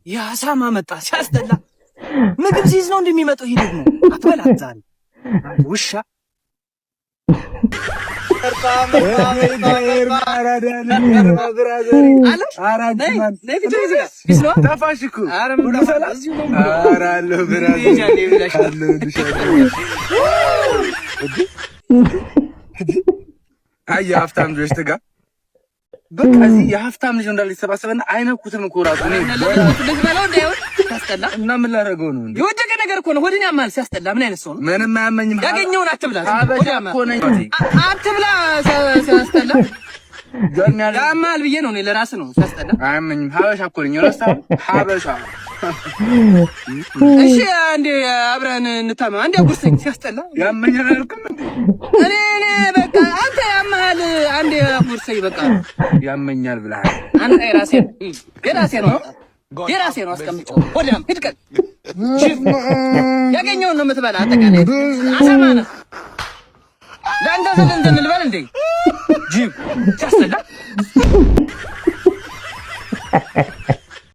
የአሳማ መጣ። ሲያስጠላ! ምግብ ሲይዝ ነው እንደሚመጣው። ይሄ ደግሞ አትበላት ዛሬ ውሻ። ጠፋሽ እኮ። ኧረ አለሁ brother፣ አለሁልሽ። አይ የሀብታም ልጆች ትጋ፣ በቃ እዚህ የሀብታም ልጅ እንዳለ የተሰባሰበና አይነኩትም እኮ ራሱ። እኔ ልትበላው እንዳይሆን፣ ሲያስጠላ። እና ምን ላደርገው ነው እንዴ? የወደቀ ነገር እኮ ነው። ሆድን ያማል። ሲያስጠላ! ምን አይነት ሰው ነው? ምንም አያመኝም። ያገኘውን አትብላ። ሀበሻ እኮ ነኝ። አትብላ። ሲያስጠላ! ያማል ብዬ ነው እኔ፣ ለራስህ ነው። ሲያስጠላ! አያመኝም። ሀበሻ እኮ ነኝ። ረሳኸው? ሀበሻ። እሺ አንዴ አብረን እንታማ፣ አንዴ አጉርሰኝ። ሲያስጠላ! ያመኛል አልክም እንዴ? እኔ በቃ አንተ ያመሃል፣ አንዴ አጉርሰኝ በቃ። ያመኛል ብለሃል። አንተ የራሴ ነው፣ የራሴ ነው፣ የራሴ ነው። አስቀምጨው። ሆዳም፣ ሂድ ቀጥ። ያገኘውን ነው የምትበላ። አጠቃላይ አሳማ ነህ። ለአንተ ስል እንትን ልበል እንዴ? ጅብ፣ ሲያስጠላ!